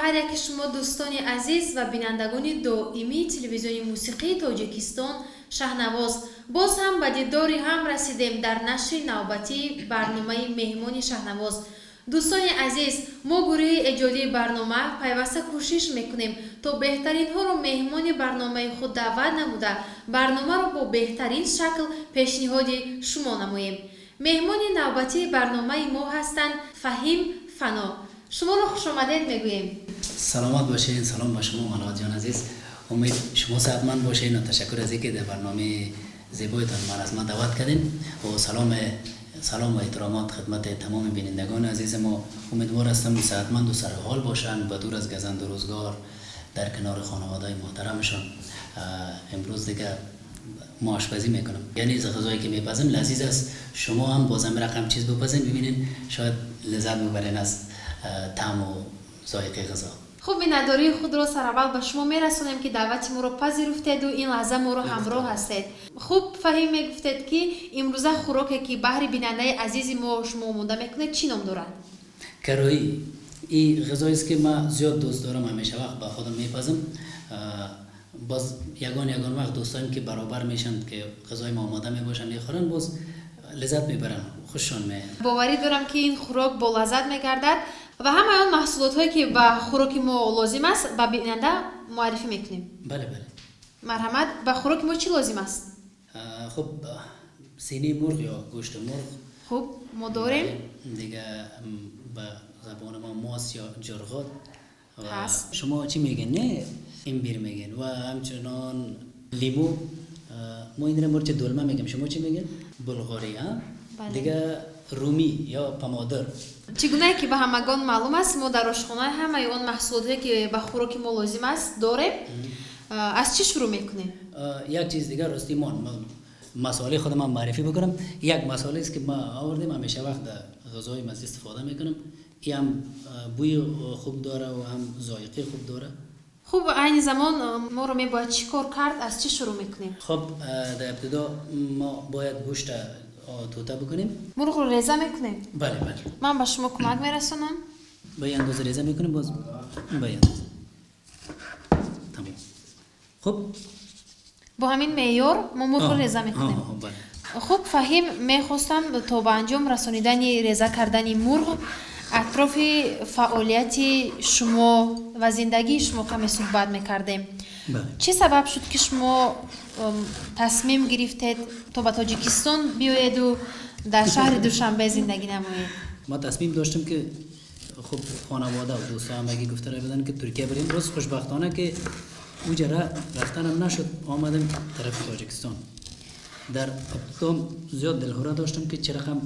Ҳар яки шумо, дӯстони азиз ва бинандагони доимии телевизиони мусиқии Тоҷикистон «Шаҳнавоз». Боз ҳам ба дидори ҳам расидем дар нашри навбатии барномаи «Меҳмони Шаҳнавоз». Дӯстони азиз, мо, гурӯҳи эҷодии барнома, пайваста кӯшиш мекунем, то беҳтаринҳоро меҳмони барномаи худ даъват намуда, барномаро бо беҳтарин шакл пешниҳоди шумо намоем. Меҳмони навбатии барномаи мо ҳастанд Фаҳим Фано. Шуморо хушомадед мегӯем. Саломат бошед. Салом ба шумо, Малоҳатҷон азиз. Умед, шумо саҳатманд бошед ва ташаккур аз инки дар барномаи зебоятон ман аз ман даъват кардин ва салом ва эҳтиромот хидмати тамоми бинандагони азизи мо. Умедвор ҳастам, саҳатманд ва сарҳол бошанд, ба дур аз газанду рӯзгор, дар канори хонаводаи муҳтарамашон. Имрӯз дигар мо ошпазӣ мекунам, яъне ғизое ки мепазам, лазиз аст. Шумо ҳам боз ҳам рақам чиз бипазین, бибинین, шояд лаззат бибарین аз таъм ва зоиқаи ғизо. Хуб, миннатдории худро сараввал ба шумо мерасонем, ки даъвати моро пазируфтеду ин лаҳза моро ҳамроҳ ҳастед. Хуб, Фаҳим, мегуфтед, ки имрӯза хӯроке, ки баҳри бинандаи азизи мо шумо омода мекунед, чӣ ном дорад? Кароӣ. Ин ғизоест, ки ман зиёд дӯст дорам, ҳамеша вақт ба худам мепазам. Боз ягон ягон вақт дӯстоем, ки баробар мешанд, ки ғизои мо омода мебошанд, мехӯранд, боз лаззат мебаранд, хушшон меояд. Боварӣ дорам, ки ин хӯрок болаззат мегардад ва ҳамаи он маҳсулотҳое, ки ба хӯроки мо лозим аст, ба бинанда муаррифӣ мекунем. Бале. Марҳамат, ба хӯроки мо чӣ лозим аст? Хуб, синаи мурғ ё гӯшти мурғ. Хуб, мо дорем. Дига ба забони мо мос ё ҷурғот. Ҳаст. Шумо чӣ мегӯен? Не, имбир мегӯен ва ҳамчунон лимӯ. Мо инро мурчи долма мегӯем, шумо чӣ мегӯен? Булғорӣ. Дига румӣ ё помидор. Чӣ гунае ки ба ҳамагон маълум аст, мо дар ошхона ҳамаи он маҳсулотҳое, ки ба хӯроки мо лозим аст, дорем. Аз чӣ шурӯъ мекунем? Як чиз дигар, рости, мон масолеҳи худам ман муаррифӣ бикунам. Як масолеҳест, ки ма овардем, ҳамеша вақт дар ғизои маз истифода мекунам. И ҳам бӯи хуб дора ва ҳам зоиқаи хуб дора. Хуб, айни замон моро мебояд чӣ кор кард? Аз чӣ шурӯъ мекунем? Хуб, дар ибтидо мо бояд гӯшта тӯта бикунем. Мурғро реза мекунем? Бале. Ман ба шумо кӯмак мерасонам. Ба ин андоза реза мекунем, боз ба ин андоза. Тамом, хуб. Бо ҳамин меъёр мо мурғро реза мекунем. Бале. Хуб, Фаҳим, мехостам то ба анҷом расонидани реза кардани мурғ атрофи фаъолияти шумо ва зиндагии шумо каме суҳбат мекардем. Чӣ сабаб шуд, ки шумо тасмим гирифтед, то ба Тоҷикистон биёеду дар шаҳри Душанбе зиндагӣ намоед? Ма тасмим доштем, ки хуб, хонавода ва дӯстҳо ҳамагӣ гуфта буданд, ки Туркия барем. Боз хушбахтона, ки уҷара рафтанам нашуд, омадем тарафи Тоҷикистон. Дар ибтидо зиёд дилҳура доштам, ки чӣ рақам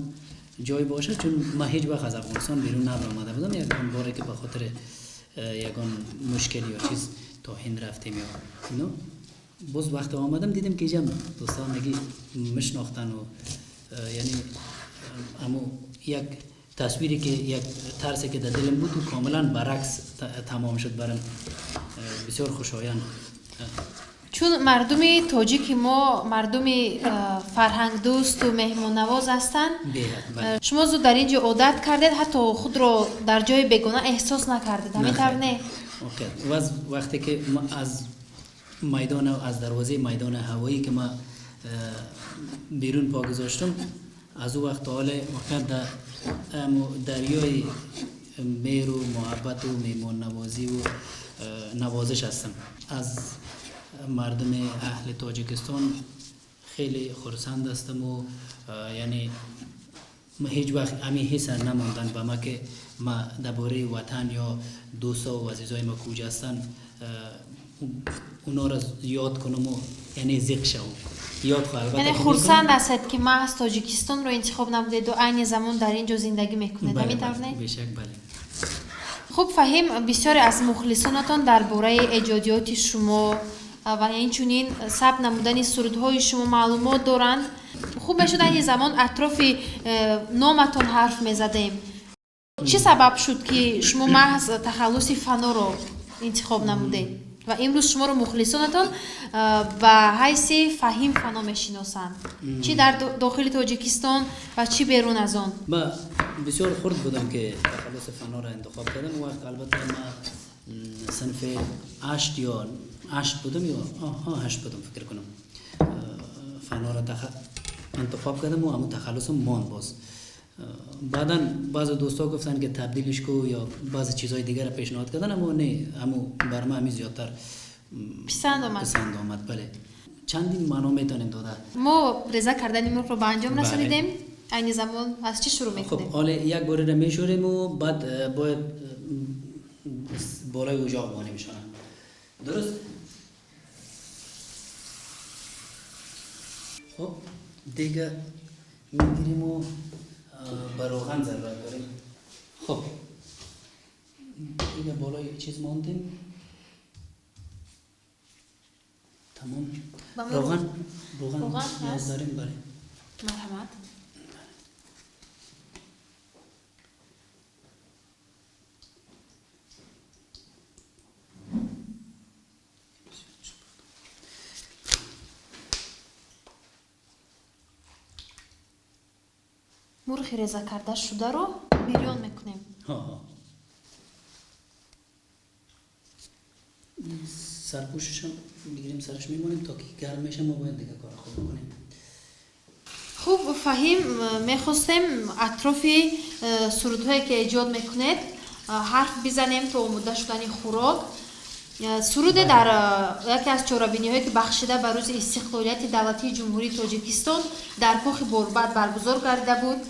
ҷой бошад, чун ман ҳеҷ вақт аз Афғонистон берун набаромада будам. Ягон боре, ки ба хотири ягон мушкил ё чиз то Ҳинд рафтем ё ино. Боз вақте омадам, дидем, ки иҷа дӯстҳо ҳамагӣ мешнохтану яъне аммо як тасвире, ки як тарсе, ки дар дилам буд, комилан баръакс тамом шуд барам. Бисёр хушоянд. Чун мардуми тоҷики мо мардуми фарҳангдӯсту меҳмоннавоз ҳастанд, шумо зуд дар ин ҷо одат кардед, ҳатто худро дар ҷои бегона эҳсос накардед, ҳамин тавр, не? Вақте ки аз майдон, аз дарвозаи майдони ҳавоӣ ки ма берун по гузоштам, аз ӯ вақт то ҳоле воқеан дар дарёи меҳру муҳаббату меҳмоннавозиву навозиш ҳастам. Аз мардуми аҳли Тоҷикистон хеле хурсанд ҳастаму яъне ҳеҷ вақт ҳамин ҳисса намондан ба ма, ки ма дар бораи ватан ё дӯстову азизои ма куҷа ҳастанд, онҳоро ёд кунаму яъне зиқ шавам. Ёд Яъне хурсанд ҳастед, ки маҳз Тоҷикистонро интихоб намудеду айни замон дар ин ҷо зиндагӣ мекунед, ҳамин тавр, не? Бешак, бале. Хуб, Фаҳим, бисёре аз мухлисонатон дар бораи эҷодиёти шумо ва инчунин сабт намудани сурудҳои шумо маълумот доранд. Хуб мешуд, айни замон атрофи номатон ҳарф мезадем. Чӣ сабаб шуд, ки шумо маҳз тахаллуси Фаноро интихоб намудед ва имрӯз шуморо мухлисонатон ба ҳайси Фаҳим Фано мешиносанд, чӣ дар дохили Тоҷикистон ва чӣ берун аз он? Ма бисёр хурд будам, ки тахаллуси Фаноро интихоб кардам. Он вақт албатта ма صنف 8 یا 8 بودم یا 8 بودم فکر کنم، فنا را انتخاب کردم و همون تخلصم ماند. باز بعدا بعض دوستا گفتن که تبدیلش کو یا بعض چیزهای دیگر را پیشنهاد کردن، اما نه، همون بر من همین زیادتر پسند آمد. پسند آمد بله. چندین معنا میتونیم داده. ما ریزه کردن مرغ رو به انجام رسانیدیم. عین زمان از چی شروع میکنیم؟ خب حالا یک باری را میشوریم و بعد باید بالای اجاق بانیم شانه. درست؟ خب دیگه میگیریم و به روغن ضرورت داریم. خب دیگه بالای چیز ماندیم. تمام. روغن نیاز داریم. بله مرحمت. мурғи реза карда шударо бирён мекунем. сарпӯшашам мегирем, сараш мемонем то ки гарм меша. мо бояд дига кора хуб бикунем. Хуб Фаҳим, мехостем атрофи сурудҳое ки эҷод мекунед ҳарф бизанем то омода шудани хӯрок. Суруде дар яке аз чорабиниҳое ки бахшида ба рӯзи истиқлолияти давлатии Ҷумҳурии Тоҷикистон дар кохи Борбад баргузор гардида буд.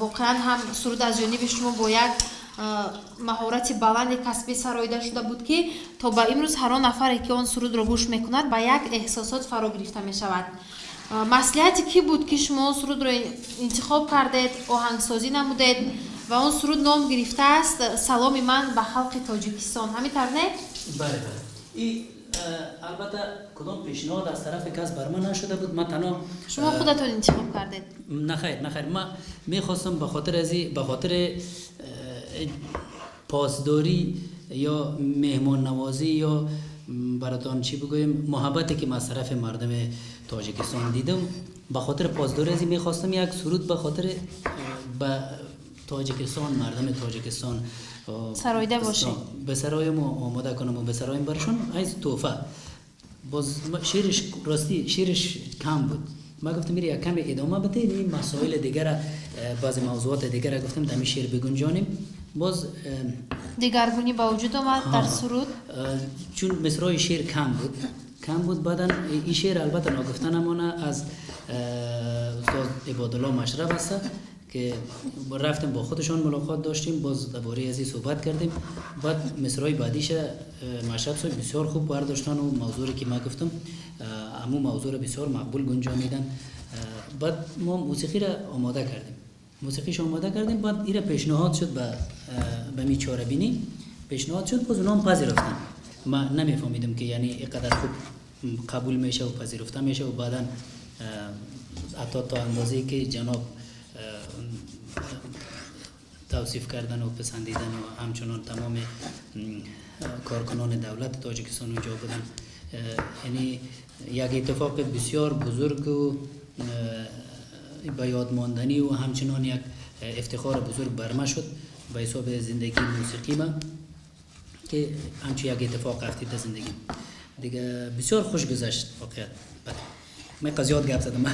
Воқеан ҳам суруд аз ҷониби шумо бо як маҳорати баланди касбӣ сароида шуда буд, ки то ба имрӯз ҳар он нафаре ки он сурудро гӯш мекунад ба як эҳсосот фаро гирифта мешавад. Маслиҳати кӣ буд ки шумо он сурудро интихоб кардед, оҳангсозӣ намудед ва он суруд ном гирифтааст «Саломи ман ба халқи Тоҷикистон»? Ҳамин тавр не? Бале, бале. И албатта кудом пешниҳод аз тарафи кас бар ман нашуда буд. Ман танҳо шумо худатон интихоб кардед? Нахайр, нахайр. Ман мехостам ба хотир аз ба хотир посдорӣ ё меҳмоннавозӣ ё баратон чӣ бигӯем, муҳаббате ки ман аз тарафи мардуми Тоҷикистон дидам, ба хотири посдорӣ аз мехостам як суруд ба хотири ба Тоҷикистон, мардуми Тоҷикистон сароида бошед, ба сароям омода кунам ва ба сароям барашон аз туҳфа. Боз шеърش рости шеърش кам буд. Ман гуфтам мире як каме идома бده, ин масоил дигар, баъзе мавзӯот дигар гуфтам дар ин шеър бигунҷонем. Боз дигаргунӣ ба вуҷуд омад дар суруд, чун мисраи шеър кам буд, кам буд. Баъдан ин шеър албатта ногуфта намона аз устод Ибодулло Машраб аст ки рафтем бо худашон мулоқот доштем, боз درباره از این صحبت کردیم. بعد مصرای بعدیش مشرب صاحب بسیار خوب برداشتن و موضوعی که من گفتم همون موضوع را بسیار مقبول گنجانیدن. بعد ما موسیقی را آماده کردیم، موسیقیش آماده کردیم. بعد ایره پیشنهاد شد به می چاره‌بینی پیشنهاد شد، باز اونام پذیرفتن. من نمیفهمیدم که یعنی اینقدر خوب قبول میشه و پذیرفته میشه و بعدا حتی تا اندازه‌ای که جناب توصیف کردن و پسندیدن و همچنان تمام کارکنان دولت تاجیکستان اونجا بودن. یعنی یک اتفاق بسیار بزرگ و به یاد ماندنی و همچنان یک افتخار بزرگ بر ما شد به حساب زندگی موسیقی ما که همچون یک اتفاق افتید در زندگی دیگه. بسیار خوش گذشت واقعیت. بله من زیاد گپ زدم.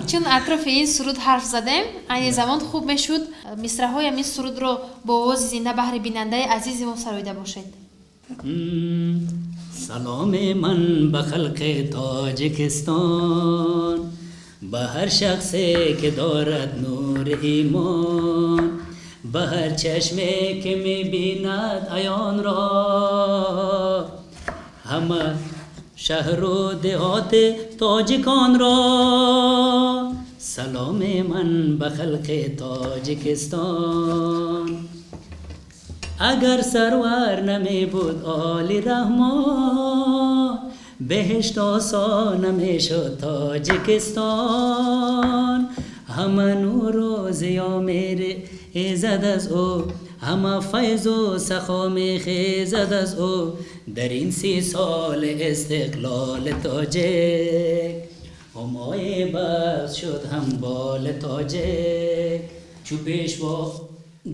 چون اطراف این سرود حرف زدیم، айни замон хуб мешуд мисраҳои ҳамин сурудро бо овози зинда баҳри бинандаи азизи мо сароида бошед. Саломи ман ба халқи Тоҷикистон, ба ҳар шахсе ки дорад нури имон, ба ҳар чашме ки мебинад аёнро, ҳама шаҳру деҳоти тоҷиконро. Саломи ман ба халқи Тоҷикистон. Агар сарвар намебуд Оли Раҳмон, беҳишт осон намешуд Тоҷикистон. Ҳама нуру зиё мерезад аз ӯ, ҳама файзу сахо мехезад аз ӯ. Дар ин 30 соли истиқлоли тоҷик, ҳумои бахт шуд ҳамболи тоҷик. Чу пешво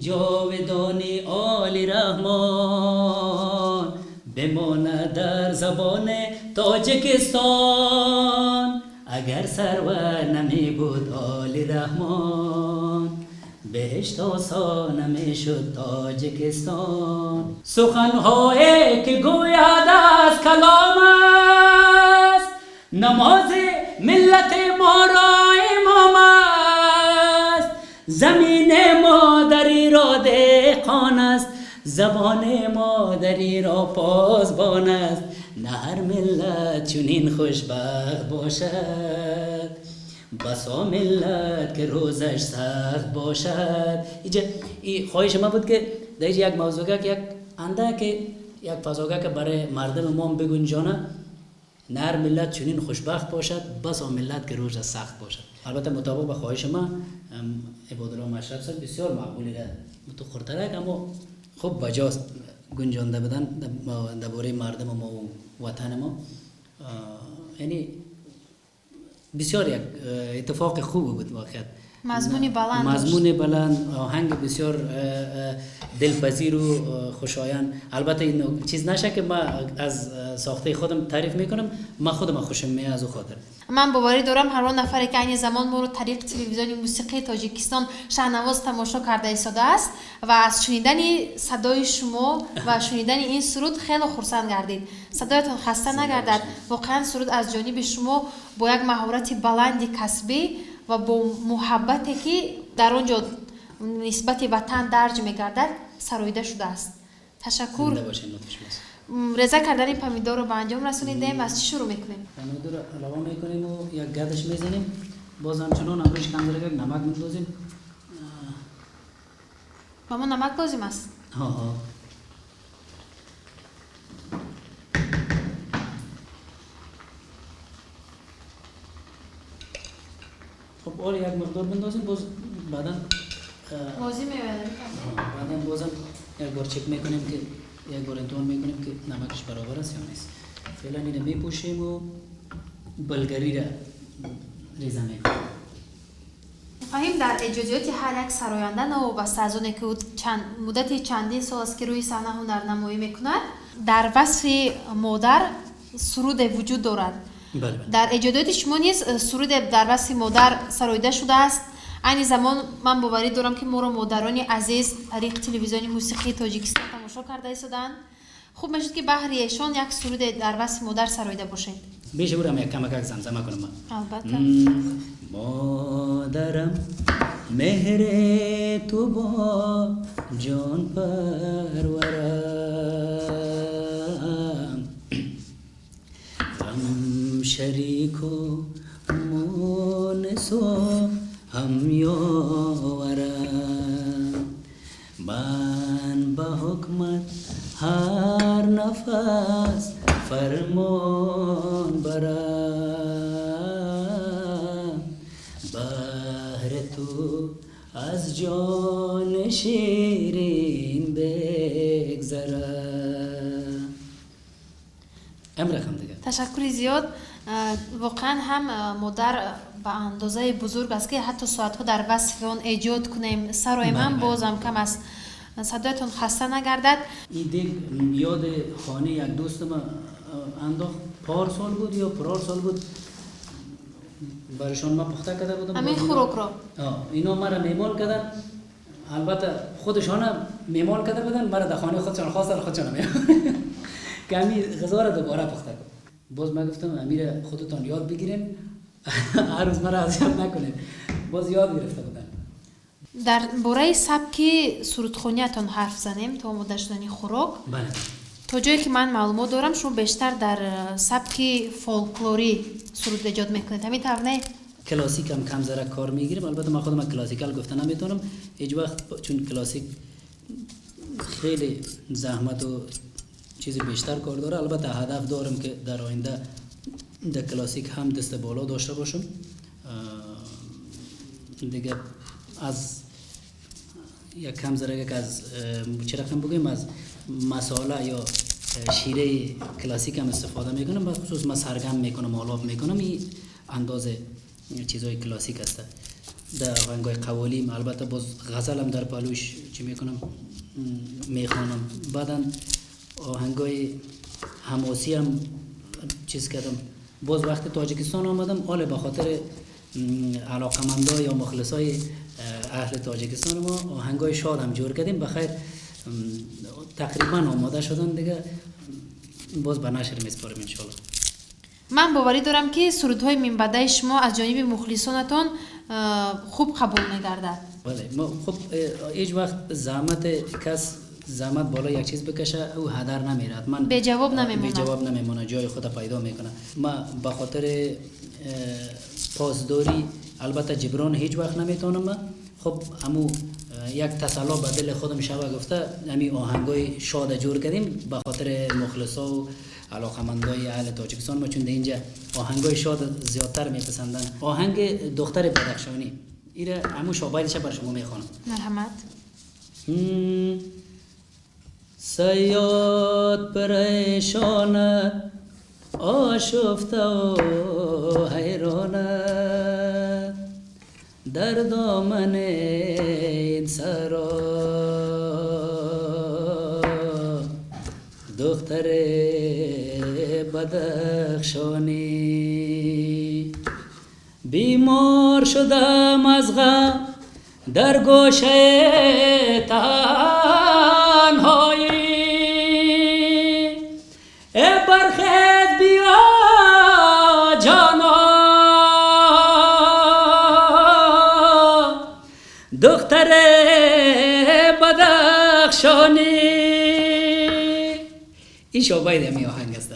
ҷовидони Оли Раҳмон, بماند در زبان تاجیکستان. اگر سرور نمی بود عالی رحمان، بهشت آسا نمی شد تاجیکستان. سخنهایی که گوید از کلام است، نماز ملت ما را امام است. زمین مادری را دهقان است، زبان مادری را پاسبان است. نه هر ملت چنین خوشبخت باشد، بسا ملت که روزش سخت باشد. اینجا این خواهش ما بود که در یک موضوع که یک اندک یک فضاگه که برای مردم ما بگنجانه، نه هر ملت چنین خوشبخت باشد، بسا ملت که روزش سخت باشد. البته مطابق به خواهش ما عبادالله مشرب صاحب بسیار مقبولی را تو خورترک، اما خوب بجاست گنجانده بودن درباره مردم ما و وطن ما. یعنی بسیار یک اتفاق خوب بود واقعا. مضمون بلند، مضمون بلند، آهنگ بسیار دلپذیر و خوشایند. البته این چیز نشه که ما از ساخته خودم تعریف میکنم، ما خودم خوشم میاد از او خاطر. من باوری دارم هر آن نفری که عین زمان ما رو طریق تلویزیون موسیقی تاجیکستان شهنواز تماشا کرده ایستاده است و از شنیدن صدای شما و شنیدن این سرود خیلی خرسند گردید. صدایتان خسته نگردد. واقعا سرود از جانب شما با یک مهارت بلند کسبی و با محبتی که در آنجا نسبت وطن درج میگردد سرایده شده است. تشکر. رضا کردن پمیدور رو به انجام رسونیدیم. از چی شروع میکنیم؟ پمیدور رو علاوه میکنیم و یک گدش میزنیم. باز همچنان امروز کم درگه نمک میندازیم. با ما نمک لازم است؟ ها ها. خب آره یک مقدار بندازیم، باز بعدا بازی میبریم. بعدا بازم یک بار چک میکنیم که یک بار امتحان میکنیم که نمکش برابر است یا نیست. فعلا اینو میپوشیم و بلگری را ریزه میکنیم. میخواهیم در اجازیات هر یک سراینده نوابسته از اونه که مدت چندین سال است که روی صحنه هنرنمایی میکند، در وصف مادر سرود وجود دارد. بله. در ایجادات شما نیز سرود در وصف مادر سرایده شده است. عین زمان من باوری دارم که ما را مادران عزیز طریق تلویزیون موسیقی تاجیکستان تماشا کرده ایستادند. خوب میشد که بهر ایشان یک سرود در وصف مادر سرایده باشید. میشه برم یک کمک زمزمه کنم. البته. مادرم مهر تو با جان پرورم، غم شریک و مونس و هم یاورم. من به حکمت هر نفس فرمان برم، بهر تو از جان شیرین بگذرم. امرخم دیگه. تشکر زیاد. واقعا هم مادر به اندازه بزرگ است که حتی ساعتها در وصف آن ایجاد کنیم، سرای من بازم کم است. صدایتان خسته نگردد. این دیگ یاد خانه یک دوست ما انداخت، پارسال بود یا پرارسال بود، برشان ما پخته کرده بودم همین خوراک را. اینا مرا میمان کردن، البته خودشان میمان کرده بودن، مرا در خانه خودشان خواستن، خودشان میمان که همین غذا را دوباره پخته کن. باز من گفتم امیر خودتان یاد بگیرین، هر روز مرا اذیت نکنین. باز یاد گرفته بودن. در باره سبک سرودخوانیتان حرف زنیم تا آماده شدن خوراک. بله. تا جایی که من معلومات دارم شما بیشتر در سبک فولکلوری سرود ایجاد میکنید، همین طور نه؟ کلاسیک هم کم ذره کار میگیریم. البته من خودم classical گفته نمیتونم هیچ وقت، چون کلاسیک خیلی زحمت و چیز بیشتر کار داره. البته هدف دارم که در آینده در کلاسیک هم دست بالا داشته باشم. دیگه از یک کم ذره که از چه رقم بگویم از مساله یا شیره کلاسیک هم استفاده میکنم، به خصوص من سرگم میکنم، آلاب میکنم، این اندازه چیزای کلاسیک است. در آهنگای قوالی البته باز غزل هم در پالوش چی میکنم میخوانم. بعدا آهنگای حماسی هم چیز کردم. باز وقتی تاجیکستان آمدم، حال به خاطر علاقه‌مندا یا مخلصای اهل تاجیکستان ما آهنگای شاد هم جور کردیم. بخیر تقریبا آماده شدن دیگه، باز به نشر میسپاریم انشالله. من باوری دارم که سرودهای منبعدی شما از جانب مخلصانتان خوب قبول می‌گردد. بله، ما خب هیچ وقت زحمت کس زحمت بالا یک چیز بکشه او هدر نمیرد. من به جواب نمیمونه. به جواب نمیمونه، جای خود پیدا میکنه. ما به خاطر پاسداری البته جبران هیچ وقت نمیتونم. خب امو یک تسلا به دل خودم شوه گفته امی آهنگای شاد جور کردیم به خاطر مخلصا و علاقمندای اهل تاجیکستان. ما چون در اینجا آهنگای شاد زیادتر میپسندن. آهنگ دختر بدخشانی ایره امو شابایدش بر شما میخوانم. مرحمت. صیاد پریشانه آشفته و حیرانه در دامن این سرا دختر بدخشانی بیمار شدم از غم در گوشه تنهایی ای برخیز بیا جانا دختر بدخشانی. این شاباید همی آهنگ است.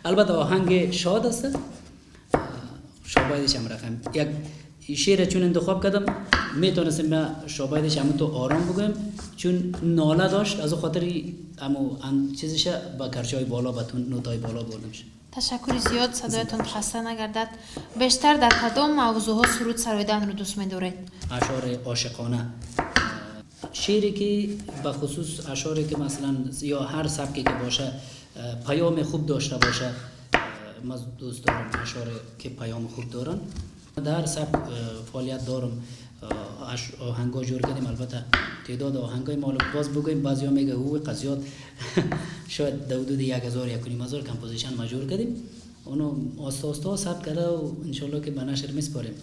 البته آهنگ شاد است، شابایدش هم رقم یک شعر چون انتخاب کردم میتونستم من شابایدش همون تو آرام بگویم، چون ناله داشت از خاطر همو چیزش با کرچای بالا با نوتای بالا بردم. تشکر زیاد، صدایتون خسته نگردد. بیشتر در کدام موضوعها سرود سرایدن رو دوست می‌دارید؟ اشعار عاشقانه، شعری که به خصوص اشعاری که مثلا یا هر سبکی که باشه پیام خوب داشته باشه، من دوست دارم اشعار که پیام خوب دارن. در سبک فعالیت دارم، آهنگا جور کردیم. البته تعداد آهنگای مال باز بگویم بعضیا میگه او قضیات شاید در حدود 1000 1500 composition ما جور کردیم. اونو آستا آستا ثبت کرده و انشالله که به نشر میسپاریم.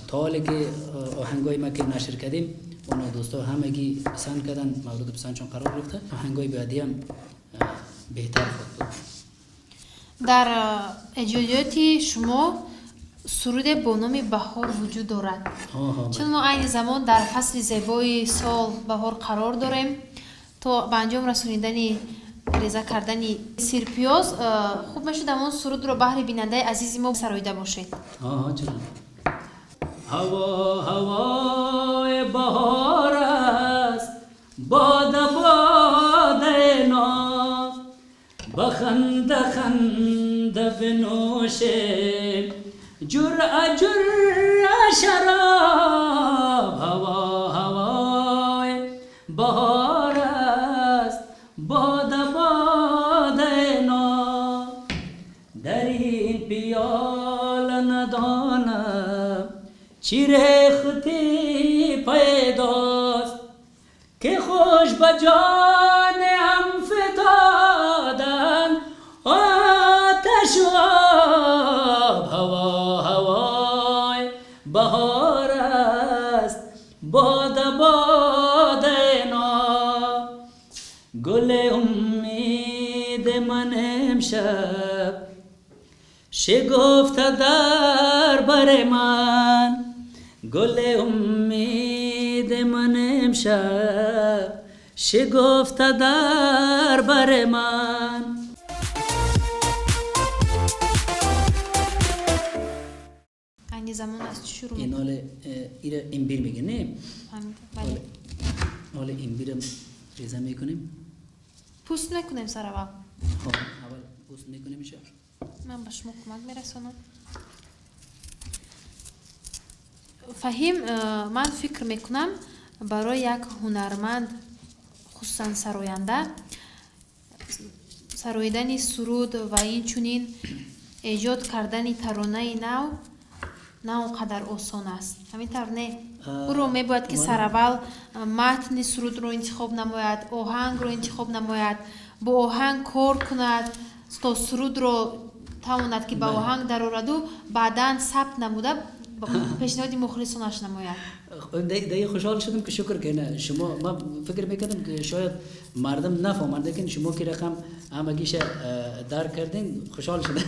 تا حالی که آهنگای ما که نشر کردیم اونو دوستا همگی پسند کردن، مورد پسندشون قرار گرفته. آهنگای بعدی هم بهتر خود بود. در ایجادیات شما суруде бо номи баҳор вуҷуд дорад. Чун мо айни замон дар фасли зебои сол баҳор қарор дорем, то ба анҷом расонидани реза кардани сирпиёз хуб мешуд ҳамон сурудро баҳри бинандаи азизи мо сароида бошед. ҳаво ҳавои баҳор аст, бода бодаи ноб, ба ханда ханда бинӯшем جرأة جرأة شراب. هوا هوای بهار است، باد باد ناب، در این پیاله ندانم چی ریختی پیداست که خوش به جان هم فتادن آتش و آب. هوا هوای بهار است، باد باد ناب، گل امید من امشب شگفته در بر من، گل امید من امشب شگفته در بر من. айни замон аз чӣ шурӯъ این حال ایره امبیر میگه نه؟ بله. حال امبیرم ریزه میکنیم، پوست میکنیم سر اول. اول پوست میکنیم میشه. من به شما کمک میرسانم. فهیم، من فکر میکنم برای یک هنرمند خصوصا سراینده سراییدن سرود و این چنین ایجاد کردن ترانه نو نه آنقدر آسان است. همین طور نه؟ او رو میباید که سر اول متن سرود رو انتخاب نماید، آهنگ رو انتخاب نماید Бо оҳанг кор кунад, то сурудро тавонад, ки ба оҳанг дарораду баъдан сабт намуда, пешниҳоди мухлисонаш намояд. Дига хушҳол шудам, ки шукр, ки шумо. Ман фикр мекардам, ки шояд мардум нафаҳманд, лекин шумо ки рақам ҳамагиша дарк кардин, хушҳол шудам.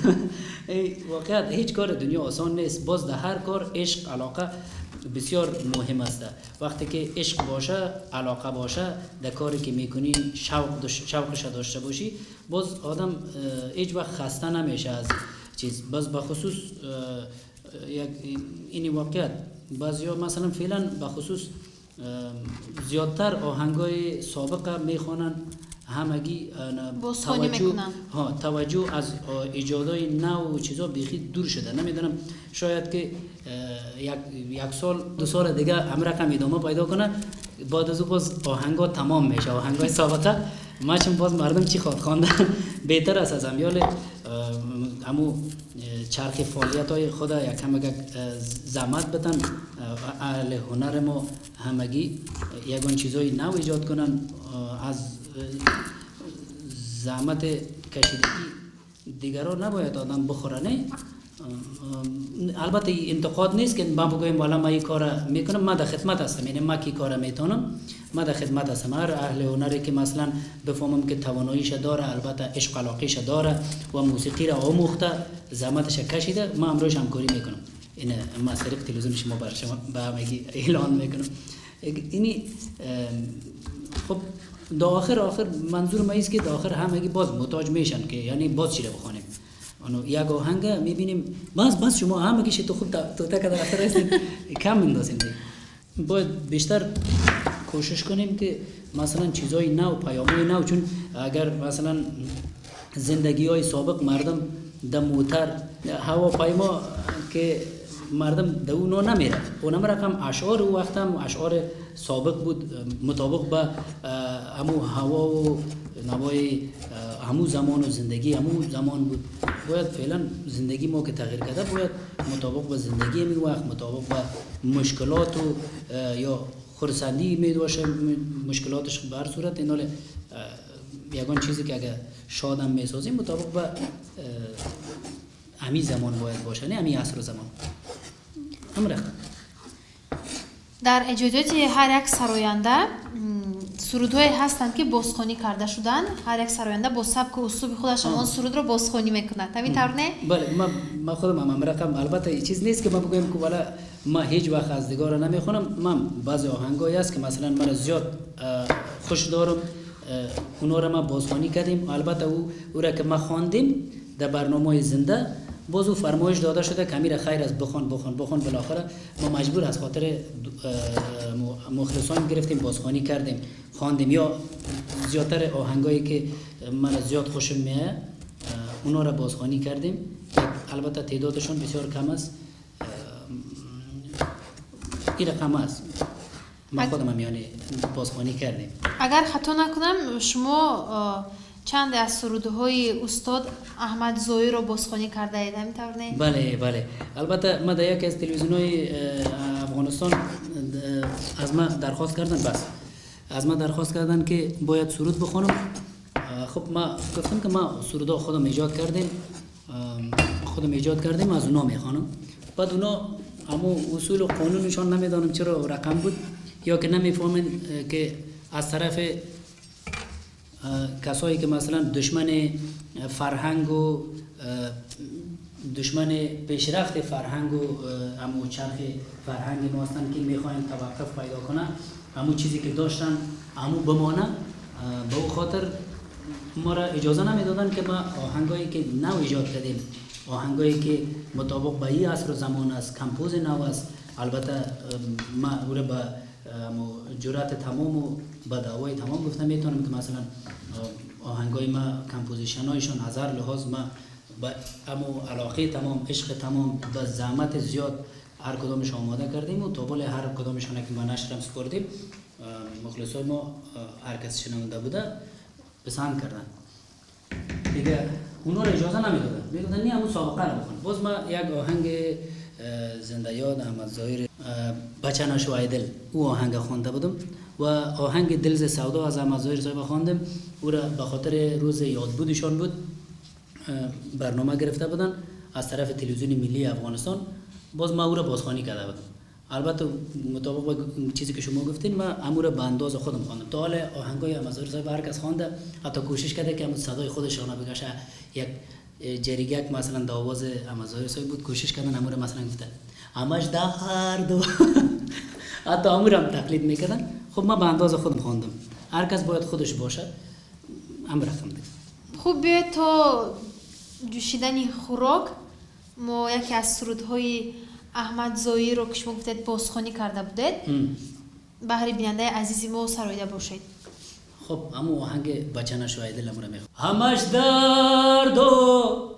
Воқеият, ҳеҷ кори дунё осон нест. Боз дар ҳар кор ишқ, алоқа бисёр муҳим аст. Вақте ки ишқ боша, алоқа боша, дар коре ки мекунӣ шавқаша дошта бошӣ, боз одам ҳеҷ вақт хаста намеша аз чиз. Боз ба хусус як ини воқеият, баъзеҳо, масалан, феълан ба хусус зиёдтар оҳангҳои собиқа мехонанд ҳамагӣ. Таваҷҷӯҳ аз эҷодҳои нав чизо бехӣ дур шуда. Намедонам, шояд ки як сол, 2 соли дига ҳам рақам идома пайдо кунад, баъд аз ӯ боз оҳангҳо тамом меша, оҳангҳои собиқа. Мачун боз мардум чӣ хоҳад хондан? Беҳтар аст аз амёли ҳаму чархи фаъолиятҳои худа як ҳамагак заҳмат битан. Аҳли ҳунари мо ҳамагӣ ягон чизҳои нав эҷод кунанд. Аз заҳмати кашидагӣ дигарро набояд одам бихӯра, не? Албатта, интиқод нест, ки ман бигӯем, вала ман ин кора мекунам, ман дар хидмат ҳастам. Яъне ман ки кора метавонам, ман дар хидмат ҳастам. Ҳар аҳли ҳунаре ки, масалан, бифаҳмам, ки тавоноиша дора, албатта ишқ, алоқиша дора ва мусиқиро омӯхта, заҳматаша кашида, ман ҳамроҳаш ҳамкорӣ мекунам. Ина ман аз тариқи телевизиони шумо бар шумо ба ҳамагӣ эълон мекунам. Ини хуб, до охир манзур ма ист, ки до охир ҳамагӣ боз муҳтоҷ мешан, ки яъне боз чиро бихонем. Як оҳанга мебинем, бас бас, шумо ҳамагише ту хуб тота када рафта растед, кам мендозем. Бояд бештар кӯшиш кунем, ки масалан чизҳои нав, паёмҳои нав. Чун агар, масалан, зиндагиҳои собиқ, мардум дар мотар, ҳавопаймо ки мардум дар اونا نمیرفت، اونم رقم اشعار او وقت هم اشعار سابق بود، مطابق به همو هوا و نوای همو زمان و زندگی همو زمان بود. باید فعلا زندگی ما که تغییر کرده، باید مطابق به زندگی می وقت، مطابق به مشکلات و یا خرسندی می باشه، مشکلاتش به هر صورت اینال یگان چیزی که اگه شادم میسازیم، مطابق به همی زمان باید باشه، نه همی عصر و زمان هم رقم. Дар эҷодиёти ҳар як сароянда сурудҳое ҳастанд, ки бозхонӣ карда шуданд. Ҳар як сароянда бо сабку услуби худаш он сурудро бозхонӣ мекунад. Ҳамин тавр, не? Бале, ман худам ҳам рақам. Албатта, чиз нест, ки ман бигӯям, ки вала ман ҳеҷ вақт аз дигара намехонам. Ман баъзе оҳангҳое аст, ки масалан мара зиёд хуш дорам, онҳоро ман бозхонӣ кардем. Албатта, ӯра ки ман хондем дар барномаҳои зинда, боз ӯ фармоиш дода шуда, ки амира хайр аст, бихон, бихон, бихон. Билохира мо маҷбур аз хотири мухлисон гирифтем, бозхонӣ кардем, хондем. Ё зиёдтар оҳангҳое ки мана зиёд хушм меояд, онҳоро бозхонӣ кардем. Албатта, теъдодашон бисёр кам аст. Ин рақам аст, ман худам яъне бозхонӣ кардем. Агар хато накунам, шумо чанде аз сурудҳои устод Аҳмад Зоиро бозхонӣ кардаед, ҳамин тавр, не? Бале, албатта, ман дар яке аз телевизионҳои Афғонистон аз ман дархост карданд, бас аз ман дархост карданд, ки бояд суруд бихонам. Хуб, ман гуфтам, ки ман сурудҳо худам эҷод кардем, худам эҷод кардем, аз اونا میخوانم. بعد اونا همو اصول و قانونشان نمیدانم چرا رقم بود، یا که نمیفهمن که از طرف کسایی که مثلا دشمن فرهنگ و دشمن پیشرفت فرهنگ و همو چرخ فرهنگ ما هستند، که میخواین توقف پیدا کنن، همو چیزی که داشتن همو بمانه، به او خاطر ما را اجازه نمیدادن که ما آهنگایی که نو ایجاد کردیم، آهنگایی که مطابق به این عصر و زمان است، compose نو است. البته، ما او را به جرأت تمام و به دعوای تمام گفتم میتونم که مثلا آهنگای ما، composition هایشان از هر لحاظ ما با امو علاقه تمام، عشق تمام، با زحمت زیاد هر کدامش آماده کردیم و تا هر کدامشان که ما نشرم سپردیم، مخلصای ما، هر کس شنونده بوده، پسند کردن. دیگه اونا رو اجازه نمیدادن، میگفتن نه، همون سابقه رو بخون. باز ما یک آهنگ زنده یاد احمد ظاهر، بچه نشو ای دل، او آهنگ خوانده بودم. و آهنگ دلز سودا از احمد ظاهر صاحب خواندم. او را به خاطر روز یادبودشان بود برنامه گرفته بودن از طرف تلویزیون ملی افغانستان. باز ما او را بازخوانی کرده بودم. البته مطابق با چیزی که شما گفتین ما امو را به انداز خودم خواندم. تا حال آهنگای احمد ظاهر صاحب هر کس خوانده، حتی کوشش کرده که همون صدای خودشان بگشه. یک جریگک مثلا در آواز احمد ظاهر صاحب بود، کوشش کردن امو را مثلا گفتن همش ده هر دو حتی امو را هم تقلید میکردن. خب ما به انداز خودم خواندم. هر کس باید خودش باشه. هم رقم دیگه. خوب بیاید تا جوشیدن خوراک ما یکی از سرودهای احمد ظاهر رو که شما گفتید بازخوانی کرده بودید بهر بیننده عزیزی ما سرایده باشید. خب همون آهنگ بچه نشو ای دل امو میخوام. همش درد و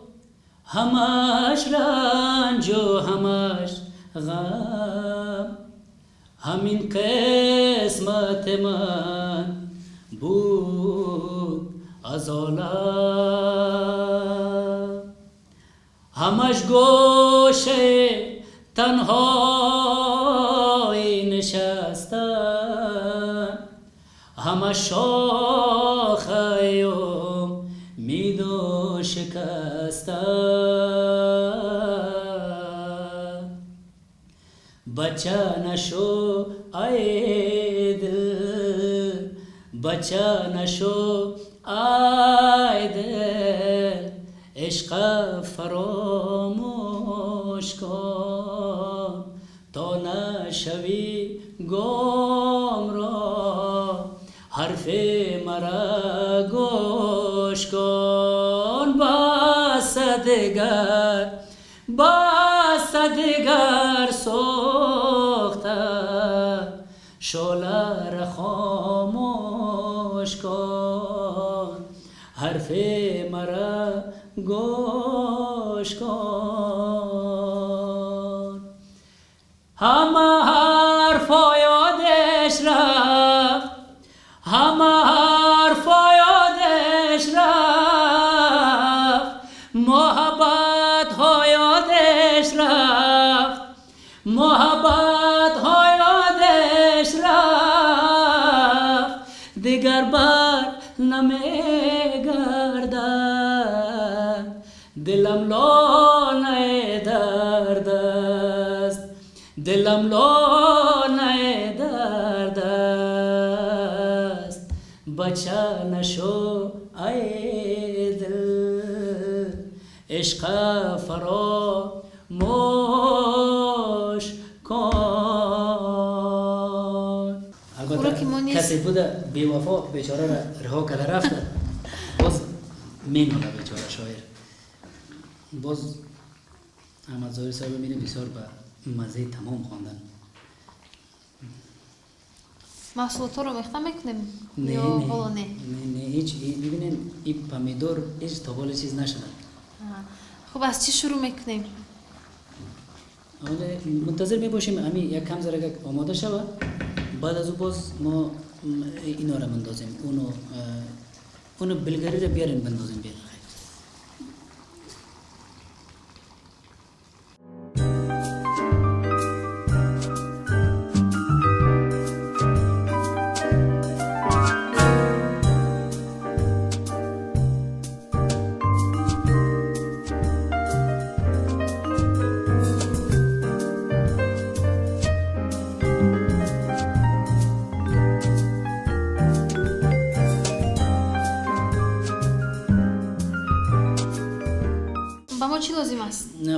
همش رنج و همش غم، همین قسمت من بود از عالم. همش گوشه تنهایی نشستن، همه شاخه امید و شکستن. بچه نشو ای دل، بچه نشو ای دل، عشق فراموش کن تا نشوی گمراه، حرف مرا گوش کن. بس دگر، بس دگر سوخته، شعله را خاموش کن، حرف مرا گوش کن. همه حرفا یادش رفت، همه حرفا یادش رفت، محبت ها یادش رفت، محبت ها یادش رفت، دیگر بر نمیگردد، دلم لانه درد است، دلم لانه درد است. بچه نشو ای دل، عشق فراموش کن. البته کسی بوده بی‌وفا بیچاره را رها کرده رفته، باز میناله بیچاره شاعر. باز احمد ظاهر صاحب میره بسیار به مزه تمام خواندن. محصولات رو ریخته میکنیم نه یا نه حالا نه؟ نه نه هیچ. ببینین این پمیدور هیچ تا حالا چیز نشده. خب از چی شروع میکنیم؟ حالا منتظر میباشیم امی یک کم ذره آماده شود، بعد از او باز ما اینا رو بندازیم. اونو بلگری رو بیاریم بندازیم بیاریم.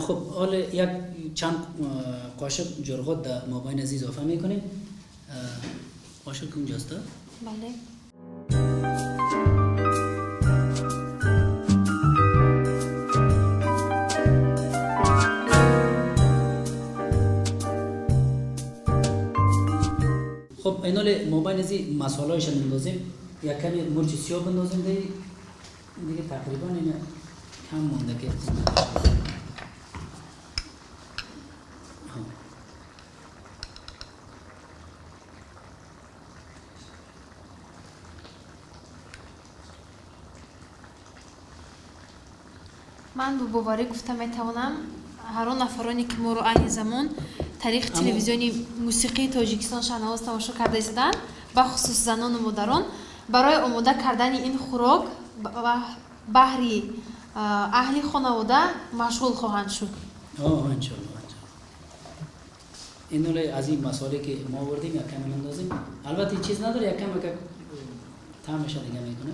خب حالا یک چند قاشق جرغات در مابین از اضافه میکنیم. قاشق اونجاست؟ بله. خب اینال مابین از مسالهایش بندازیم، یک کمی مرچ سیاه بندازیم دیگه تقریبا این کم مونده که من با باوری گفتم میتوانم هر آن نفرانی که ما رو عین زمان تاریخ تلویزیونی موسیقی تاجیکستان شنواز تماشا کرده ایستادن Бахусус занону модарон барои омода кардани ин хӯрок баҳри аҳли хонавода машғул хоҳанд шуд. Иншоалло. این از این مسائلی که ما آوردیم یک کم اندازیم. البته این چیز نداره، یک کم طعمش دیگه میکنه.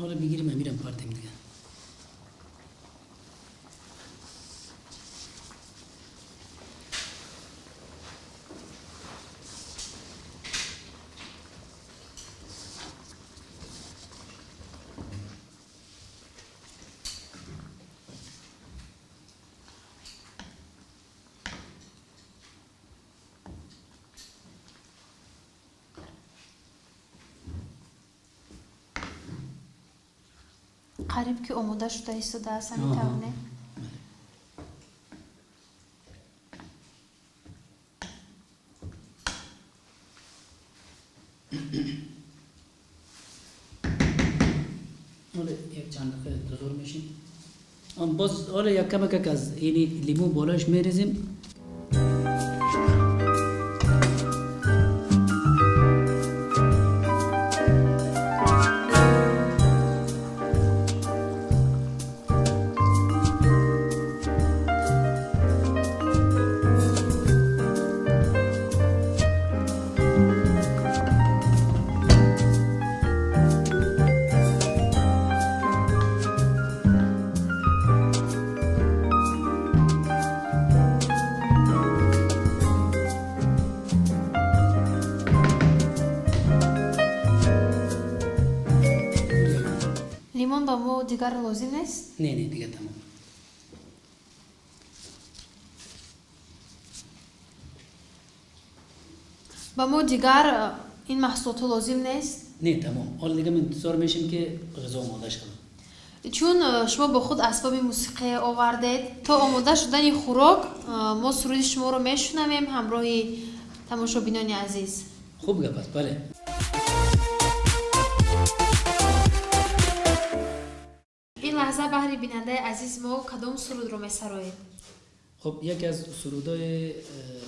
حالا میگیریم امیرم پارتیم دیگه. Қариб ки омода шуда истодааст, ҳамин тавр не? حالا یک چند دقیقه انتظار میشیم. باز حالا یک کمک از این لیمو بالاش میریزیم. Лимон ба мо дигар лозим нест? Не, не, дигар тамом. Ба мо дигар ин маҳсулотҳо лозим нест? Не, тамом. Ҳоло дига интизор мешем ки ғизо омода шавад. Чун шумо бо худ асбоби мусиқӣ овардед, то омода шудани хӯрок мо суруди шуморо мешунавем ҳамроҳи тамошобинони азиз. Хуб гап аст, бале. Ин лаҳза баҳри бинандаи азиз мо кадом сурудро месароед? Хуб, яке аз сурудҳои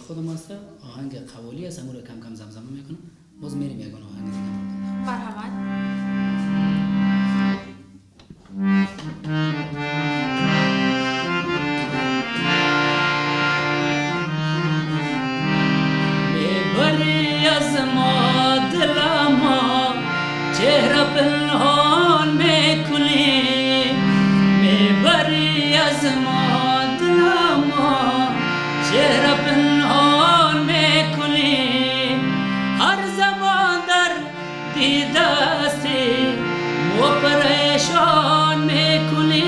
худам аст, оҳанги қаволӣ аст, ҳамонро кам кам замзама мекунам. Боз мерем ягон оҳанги дига. Марҳамат. Мебарӣ аз мо дилама, чеҳра пинҳон мекунӣ. Мебарӣ аз мо дилама, чеҳра пинҳон мекунӣ. Ҳар замон дар дидасти мо парешон мекунӣ.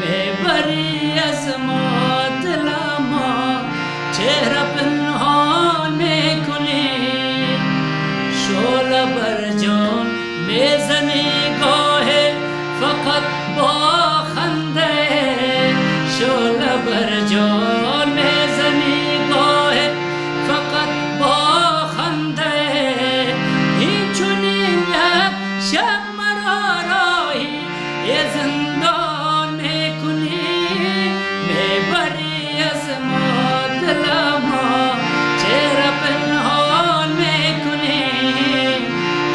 Мебарӣ аз мо дилама, чеҳра пинҳон мекунӣ. Шӯла бар ҷон мезанӣ гоҳе фақат бо ханде. Шӯла бар ҷон мезанӣ гоҳе фақат бо ханде. Инчунин як шаб маро роҳи зиндон мекунӣ. Мебарӣ аз мо дилама, чеҳра пинҳон мекунӣ.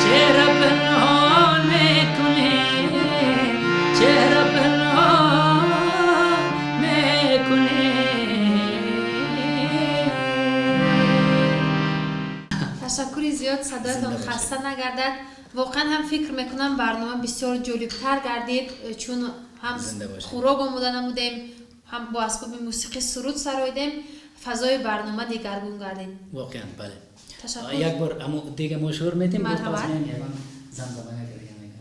Чеҳра пинҳон мекунӣ. Чеҳра пинҳон мекунӣ. Ташаккури зиёд, садоятон хаста нагардад. Воқеан ҳам фикр мекунам барнома бисёр ҷолибтар гардид, чун ҳам хӯрок омода намудем, ҳам бо асбоби мусиқӣ суруд сароидем, фазои барнома дигаргун гардид. Воқеан, бале. Ташаккур. Як бор амо дига мо шур метем, боз пас Марҳамат. меоем ягон замзама дига мекунем.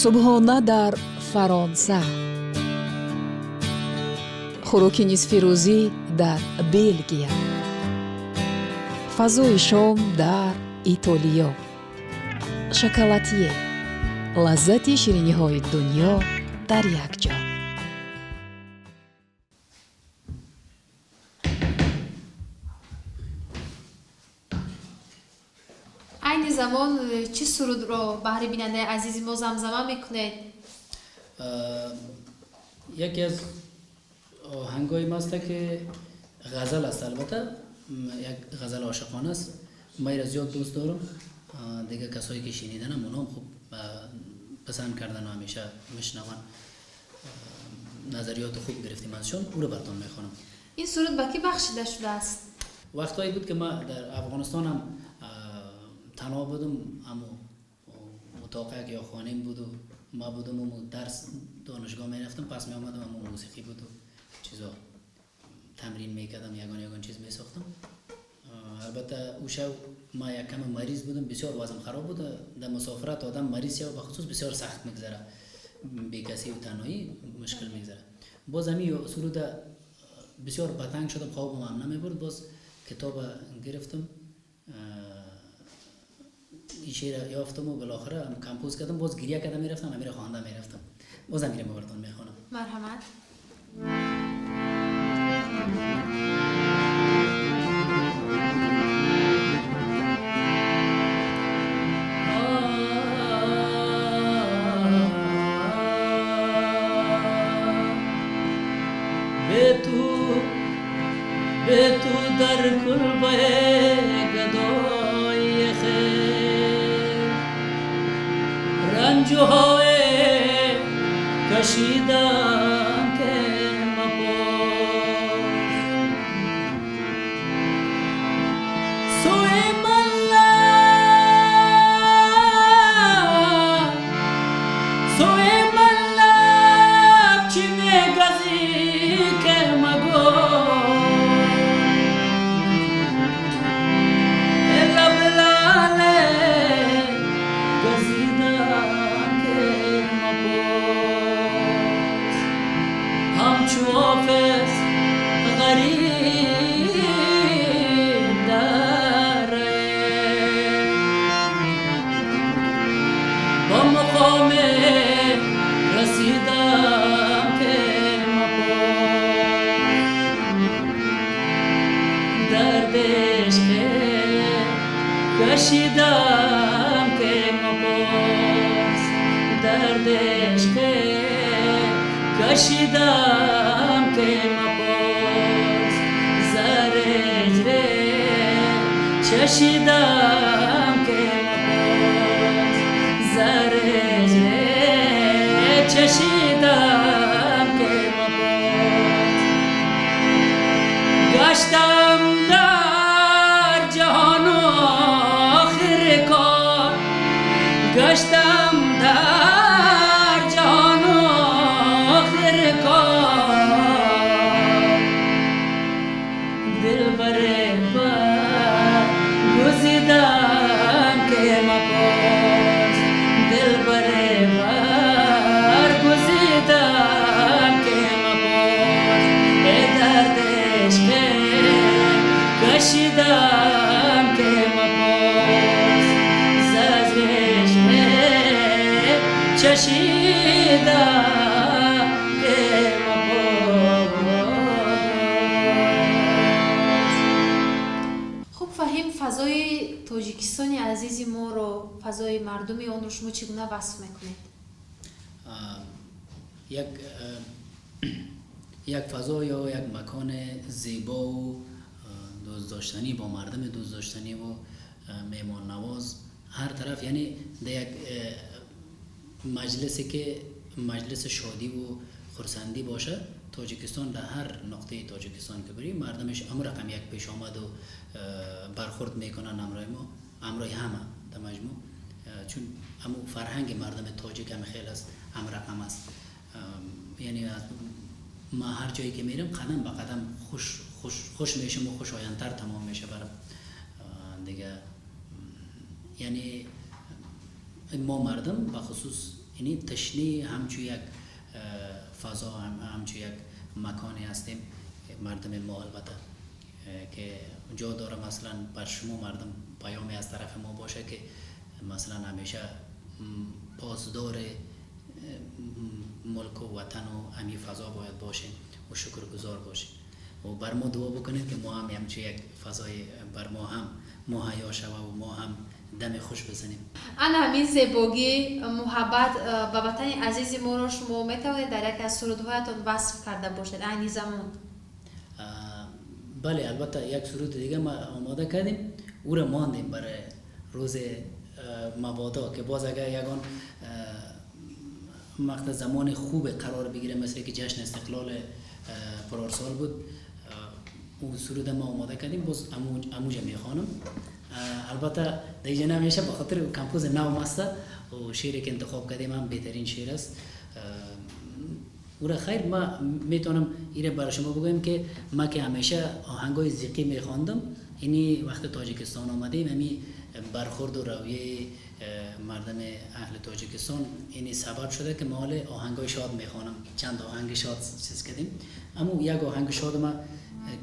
Субҳона дар Фаронса, хӯроки нисфирӯзӣ дар Белгия, фазои шом дар Итолиё, шоколатье, лаззати шириниҳои дунё дар як ҷо. Айни замон Замон чӣ сурудро баҳри бинандаи азизи мо замзама мекунед? Яке аз оҳангҳои маста ки ғазал аст, албатта як ғазал ошиқона аст. Ман инро зиёд дӯст дорам. Дигар касое ки шуниданам, онҳо хуб писанд кардан ва ҳамеша мешунаванд, назариёти хуб гирифтем азшон. Ӯро бартон мехонам. Ин суруд ба кӣ бахшида шудааст? Вақтҳое буд ки ман дар Афғонистон ҳам танҳо будам, аммо утоқе ё хонем буду ма будам, дарс донишгоҳ мерафтам, пас меомадам, аммо мусиқӣ буду чизо тамрин мекардам, ягон ягон чиз месохтам. Албатта, ӯ шав ма як каме мариз будам, бисёр вазъам хароб буд. Дар мусофират одам мариз шава, бахусус, бисёр сахт мегзара, бекасию танҳоӣ мушкил мегзара. Боз ҳамин суруда бисёр батанг шудам, хобам ҳам намебурд. Боз китоба гирифтам, ин шеъра ёфтаму билохира композ кардам. Боз гиря карда мерафтам, ҳамира хонда мерафтам. Боз ҳамира бартон мехонам. Марҳамат. به تو در کلبه گدای خیر رنجهای کشیدم که مپرس. سوی ملک، سوی ملک چی میگزی که مگو، لب لاله گزیدم که مپرس. همچو حافظ غریب داره با مقام رسیدم که مپرس. درد عشق کشیدم که مپرس، درد عشق کشیدم که مپرس، زر هجر چشیدم که مپرس، زر هجر چشیدم که مپرس. گشتم در جهان و آخر کار، گشتم در جهان و آخر کار، دلبر برگزیدم که مپرس، دلبر برگزیدم که مپرس. ای درد عشق کشیدم که مپرس، زجر عشق چشیدم که مپرس. Хуб, Фаҳим, фазои Тоҷикистони азизи моро, фазои мардуми онро шумо чӣ гуна васф мекунед? Як фазо ё як макони зебову дӯстдоштанӣ, бо мардуми дӯстдоштаниву меҳмоннавоз ҳар тараф. Яъне дар як маҷлисе ки маҷлиси шодиву хурсандӣ бошад, Тоҷикистон, дар ҳар нуқтаи Тоҷикистон ки бирӣ, мардумаш ҳамон рақам як пешомаду бархӯрд мекунанд ҳамроҳи мо, ҳамроҳи ҳама дар маҷмӯъ, чун ҳамун фарҳанги мардуми тоҷик ҳам хел аст, ҳам рақам аст. Яъне ма ҳар ҷое ки мерам, қадам ба қадам хуш хуш хуш мешам ва хушояндтар тамом меша барам. Дига яъне мо мардум бахусус яъне ташни ҳамчу як фазо, ҳамчу як маконе ҳастем, мардуми мо, албатта, ки ҷо дора, масалан, бар шумо мардум паёме аз тарафи мо боша ки масалан ҳамеша посдор мулку ватану ҳамин фазо бояд бошем ва шукргузор бошем ва бар мо дуо бикунед ки мо ҳам ҳамчун як фазои бар мо ҳам муҳайё шава ва мо ҳам دم خوش بزنیم. انا همین زیبایی محبت به وطن عزیز ما رو شما میتوانید در یک از سرودهایتان وصف کرده باشید عین زمان؟ بله، البته یک سرود دیگه ما آماده کردیم، او را ماندیم برای روز مبادا که باز اگر یگان وقت زمان خوب قرار بگیره، مثل که جشن استقلال پارسال بود، اون سرود ما آماده کردیم، باز اموجا میخوانم. البته دیگه نمیشه به خاطر کمپوز نو است و شعری که انتخاب کردیم هم بهترین شعر است. او را خیر ما میتونم ایره برای شما بگویم که ما که همیشه آهنگای زیقی میخواندم، اینی وقت تاجیکستان آمدیم همی برخورد و رویه مردم اهل تاجیکستان اینی سبب شده که ما حال آهنگای شاد میخوانم. چند آهنگ شاد چیز کردیم، اما یک آهنگ شاد ما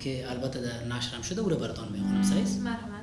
که البته در نشرم شده او را براتان میخوانم. صحیح است؟ مرحبا.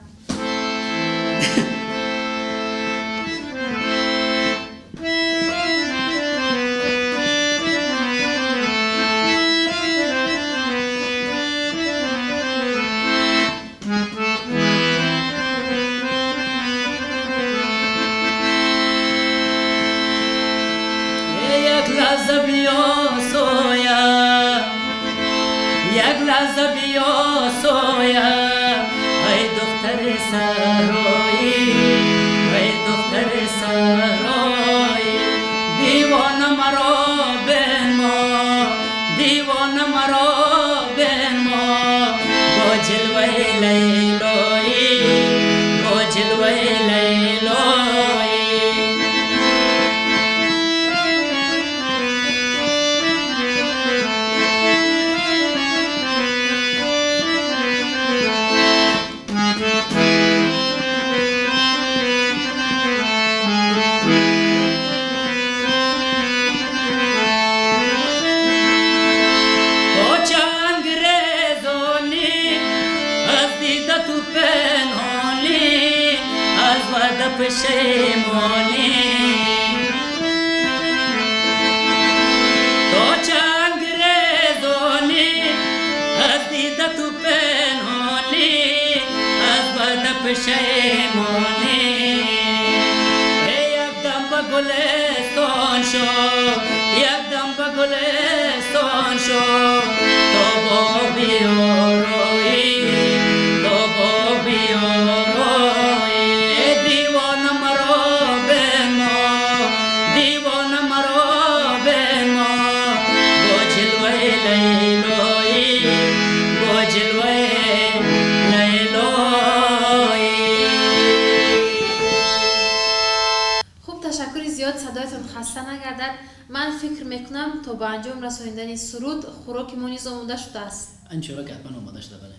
من فکر میکنم تا به انجام رساندن سرود خوراک ما نیز آماده شده است. انشاءالله که حتما آماده شده. بله.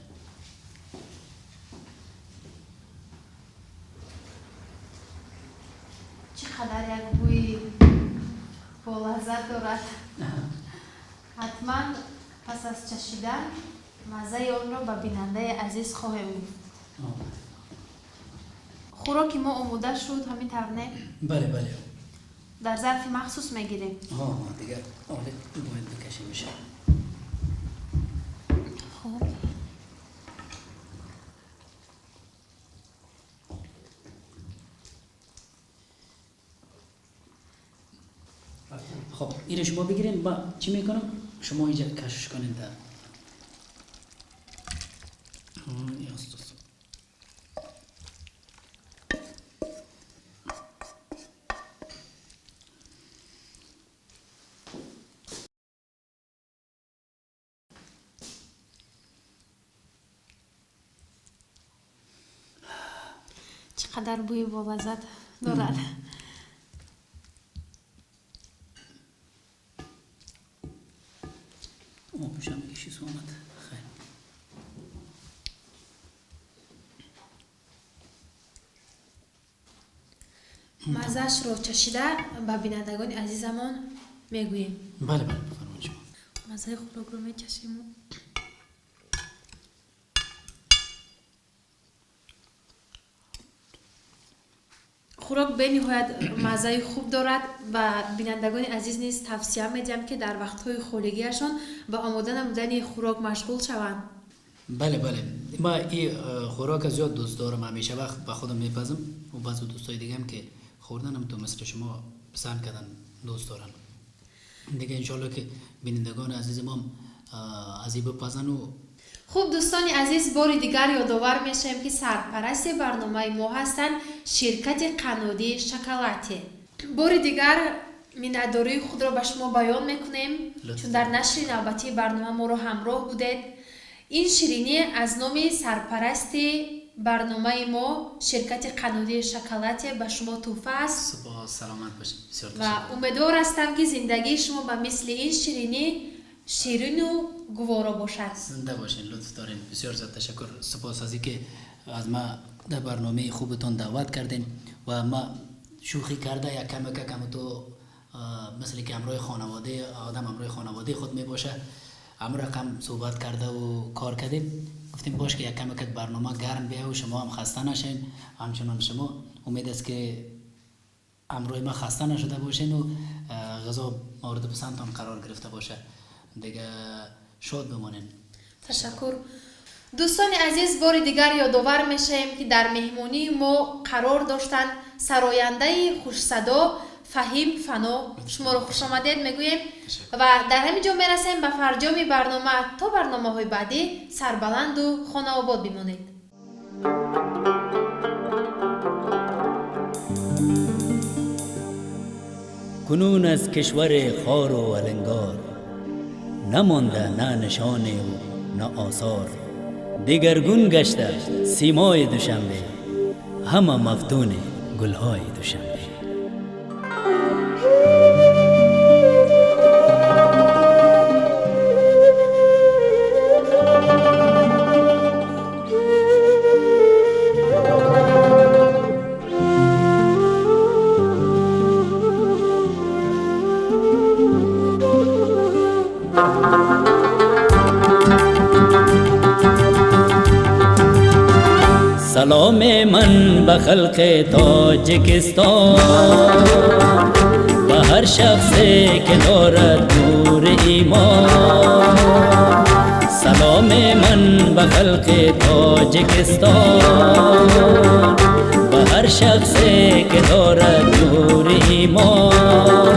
چقدر یک بوی با لذت دارد. حتما پس از چشیدن مزه آن را به بیننده عزیز خواهیم گفت. خوراک ما آماده شد، همین طور نه؟ بله بله. در ظرف مخصوص میگیریم. دیگه آله باید بکشیم میشه. خب خب اینو شما بگیرین، با چی میکنم؟ شما اینجا کشش کنین در چقدر بوی با لذت دارد. آبش هم کشید آمد. خیر. مزه‌اش رو چشیده به بینندگان عزیزمان میگوییم. بله بله بفرمایید شما. مزه خوراک رو میچشیم. خوراک به نهایت مزه خوب دارد و بینندگان عزیز نیز توصیه میدیم که در وقت‌های خالیگیشان به آماده نمودن خوراک مشغول شوند. بله بله، ما این خوراک زیاد دوست دارم، همیشه وقت به خودم میپزم و بعضی دوستای دیگه هم که خوردنم تو مثل شما پسند کردن، دوست دارن دیگه. انشالله که بینندگان عزیز ما از این بپزن. و хуб, дӯстони азиз, бори дигар ёдовар мешавем, ки сарпарасти барномаи мо ҳастанд ширкати қаннодии Шоколате. Бори дигар миннатдории худро ба шумо баён мекунем, чун дар нашри навбатии барнома моро ҳамроҳ будед. Ин ширинӣ аз номи сарпарасти барномаи мо, ширкати қаннодии Шоколате, ба шумо тӯҳфа аст. Сипос, саломат бошед, бисёр ва умедвор ҳастам, ки зиндагии шумо ба мисли ин ширинӣ ширину гуворо бошад. Зинда бошین, лутф дорین, бисёр зиёд ташаккур. Сипос аз инки аз ма дар барномаи хубатон даъват кардین ва ма шӯхӣ карда як камака кам то مثل که همراه خانواده آدم، همراه خانواده خود می باشه، همون رقم صحبت کرده و کار کردیم. گفتیم باش که یک کمک برنامه گرم بیه و شما هم خسته نشین. همچنان شما امید است که همراه ما خسته نشده باشین و غذا مورد پسندتان قرار گرفته باشه دیگه. شاد بمانین. Ташаккур. Дӯстони азиз, бори дигар ёдовар мешавем, ки дар меҳмонии мо қарор доштанд сарояндаи хушсадо Фаҳим Фано. Шуморо хушомадед мегӯем ва дар ҳамин ҷо мерасем ба фарҷоми барнома. То барномаҳои баъдӣ сарбаланду хонаобод бимонед. Кунун аз кишвари хору алангор намонда на нишоне у на осор. Дигаргун гашта симои Душанбе, ҳама мафтуни гулҳои Душанбе. Салом ман ба халқи Тоҷикистон, ба ҳар шахсе ки дорад нури имон. Салом ман ба халқи Тоҷикистон, ба ҳар шахсе ки дорад нури имон,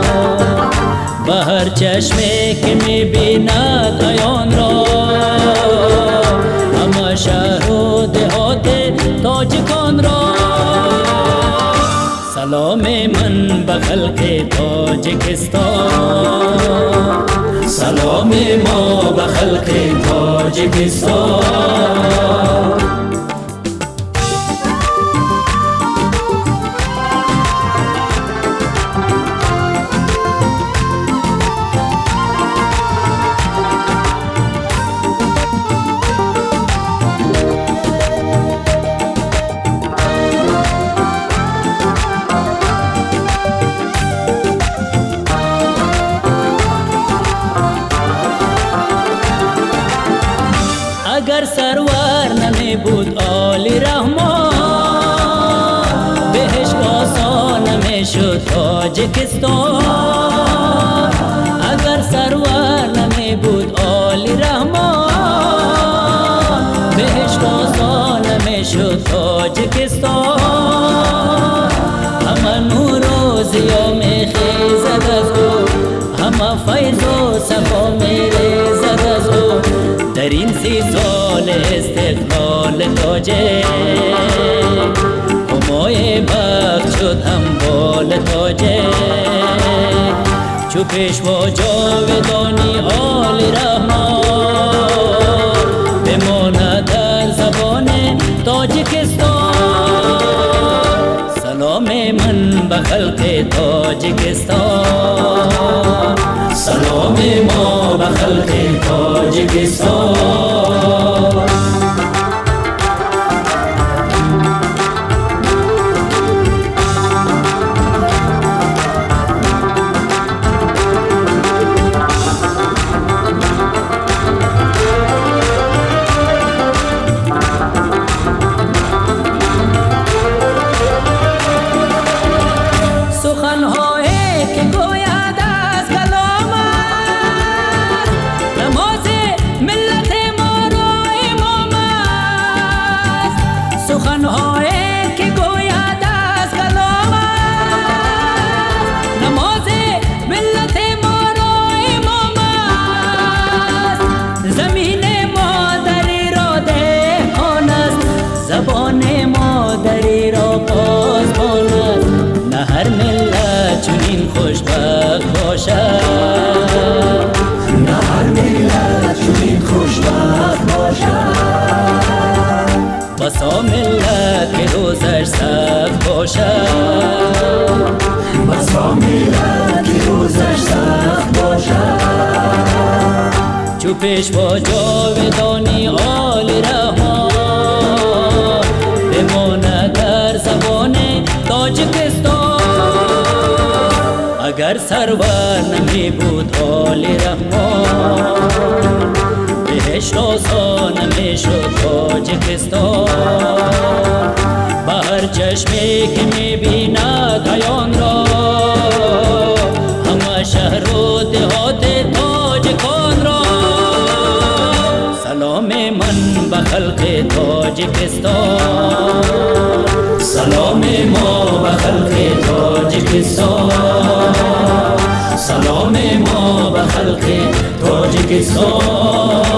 ба ҳар чашме ки мебинад аёнро, ҳама шаҳру деҳоти тоҷиконро. Салом ман ба халқи Тоҷикистон, салом мо ба халқи Тоҷикистон. Агар Сарвар намебуд Оли Раҳмон, беҳишт осон намешуд Тоҷикистон. Агар Сарвар намебуд Оли Раҳмон, беҳишт осон намешуд Тоҷикистон. Ҳама нуру зиё мехезад аз ӯ, ҳама файзу сафо мерезад аз ӯ. Дар ин 30 сол истиқлоли тоҷик, ҳумои бахт шуд ҳамболи тоҷик. Чу пешво ҷовидони Оли Раҳмон, бимонад дар забони Тоҷикистон. Салом ман ба халқи Тоҷикистон, салом мо ба халқи Тоҷикистон. Суханҳое ки гӯяд аз каломат, намози миллати Бошад. На ҳар миллат чунин хушбахт бошад. Басо миллат, ки рӯзаш сахт бошад. Басо миллат, ки рӯзаш сахт бошад. Чу пешво ҷовидонӣ Оли Раҳмон бимонад дар забони Тоҷикистон. Агар сарвар намебуд Оли Раҳмон, биҳишт осон намешуд Тоҷикистон. Ба ҳар чашме, ки мебинад аёнро, ҳама шаҳру деҳоти тоҷиконро, саломи ман ба халқи Тоҷикистон. Саломи мо ба халқи Тоҷикистон. Саломи мо ба халқи Тоҷикистон.